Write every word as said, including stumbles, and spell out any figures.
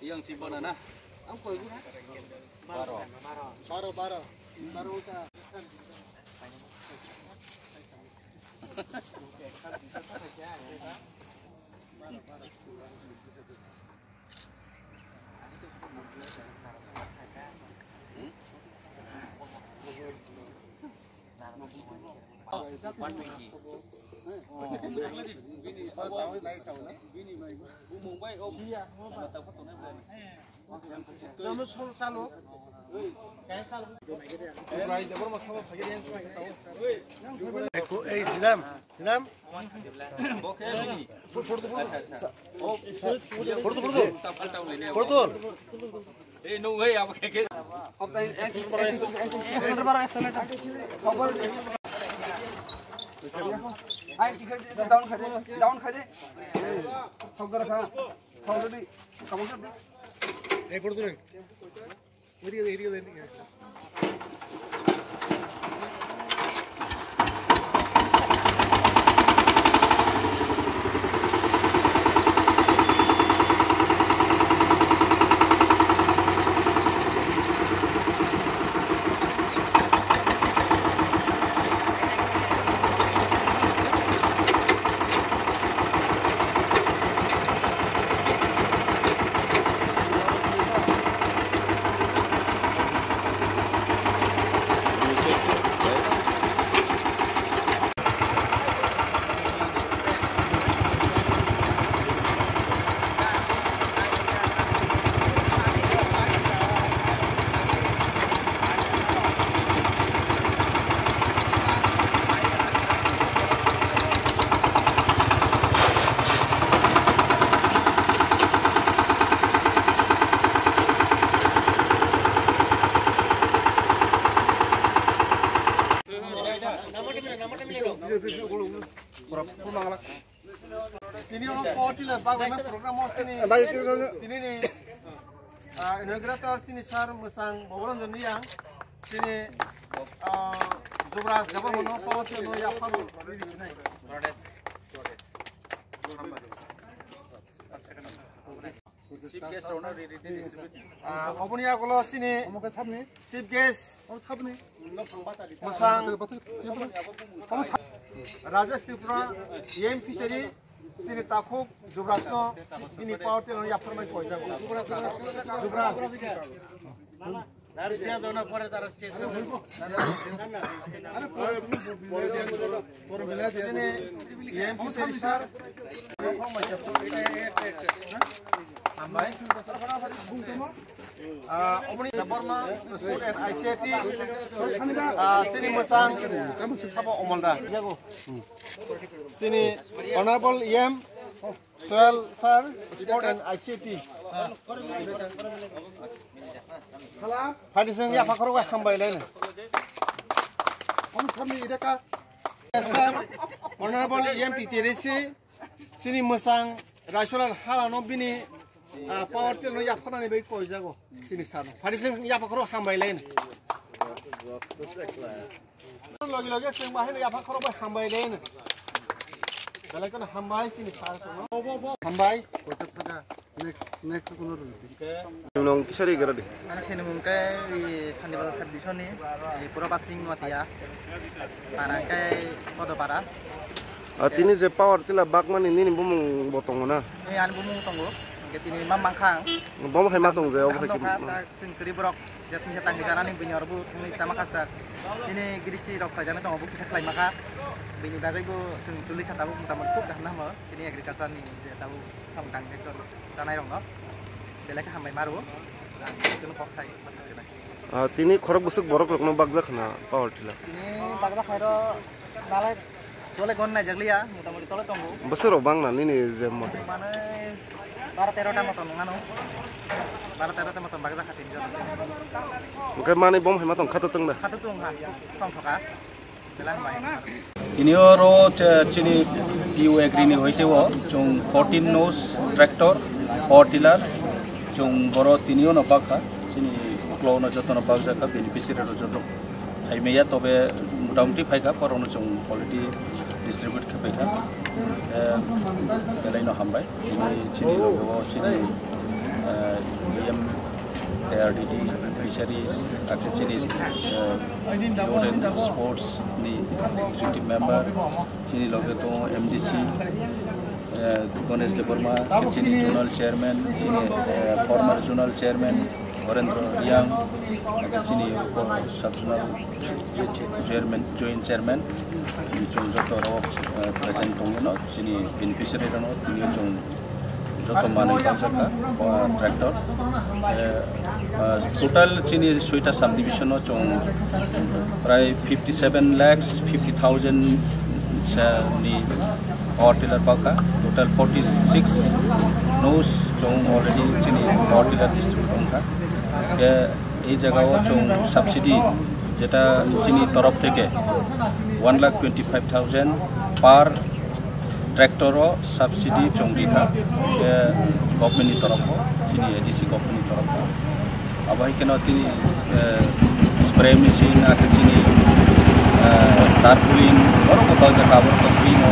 Yang si mana na? Baro. Baro, baro. Baro uta. Eko, ei, Silam, Silam. Portul, portul. Portul. Down khai de, down khai de. Ei, portul. Tini o power tiller bagwi program o tini, tini ni, ah, inaugurator tini sir Mwsang Bhabaranjan Reang, tini, ah, Jubraj Debbarma no power tiller no yapharo riri sinai. Chief guest rokno riri distribute. Ah, oboni yagulo chini chief guest Mwsang Rajesh Tripura, E M Fishery, chini takhuk Jubrajno bini power tiller no yapharmai koijago. Jubraj. Sini E M P sir. Hambai. Ah, oboni Debbarma Sport and I C I T. Ah, sini Mwsang sabo Omolda. Sini Honorable E M Soyal sir, Sport and I C T. Phaidi seng yapha khorok hambai laina. Sir, Honorable E M T Teresi, sini Mwsang Raisola halano bini, ah, power tiller no yapharnani bai koijago sini sir. Phaidi seng yapha khorok hambai laina. Logi logi chwng bahai no yapha khorok bai hambai le no. Belai kono hambai sini sir kono. Hambai. Next, next kono rwdi. Nong kisari gara de. Ani sini mung kai Sandi Bazar sub division ni, Purabasing Nuatia. Parang kai Podopara. Ah, tini je power tiller bagmani nini bumung bo tongo na? Eh, ani bumung tongo. Hingke tini ma mangkhang. Bom hai ma tong je, obo hai. Chwng kwrwi borok jat misa tangwi janani bini oro bo thangwi chama khajak. Chini gristi rok khlaijaknai tongo, bo kisa khlaima kha. Bini bagwi bo chwng chuli kha tabuk mota moti khub kaham nahamo. Chini agriculture ni je tabuk samung tangwi tor chanai rok no. Belai khe hambai maro. Ang chwng kok sai. Ah, tini khorok bwswk borok rokno bakjak khna power tiller. Tini bakjak khairo nalai dole gon naijakliya, motamoti tole tongo. Bwswk rok bangna nini je mote? Manwi baro tero ta moton wngmano. Baro tero ta moton bakjak kha tini joto. Hwnkhe manwi bom hai ma tong kha to tong da? Kha to tong kha, tong thoka. Tini oro chini P U Agri ni hoite o chwng fourteen nose tractor Power tiller, chwng boro tinio no bakha, chini uklo no joto no bakjak kha, beneficiary rok joto. Hai maya tobe motamuti phaikha, borokno chwng already distribute khe phaikha. Eh, belai no hambai. Tini chini logo chini, eh, E M, A R D D, Fisheries, ake chini, eh, Youth and Sports ni executive member, chini loge tongo M D C, eh, Ganesh Debbarma, chini zonal chairman, chini, eh, former zonal chairman, Horendra Riang, ake chini sub-zonal chairman, joint chairman, chwng joto rok, eh, present tongwino, chini beneficiary rokno tini chwng joto manwi tangjak kha, o tractor. Eh, eh, total chini soita subdivision o chwng prai fifty seven lakhs fifty thousand ni power tiller bakha, total forty six nos chwng already chini power tiller distribute wngkha. Khe ei jagao chwng subsidy jeta chini torof theke one lakh twenty five thousand per tractor o subsidy chwng rikha, khe government ni torof o, chini A D C government ni torof o. Abo hai kheno tini, eh, spray machine, ake chini, eh, tarpaulin, borok bo bajak, abo to free no,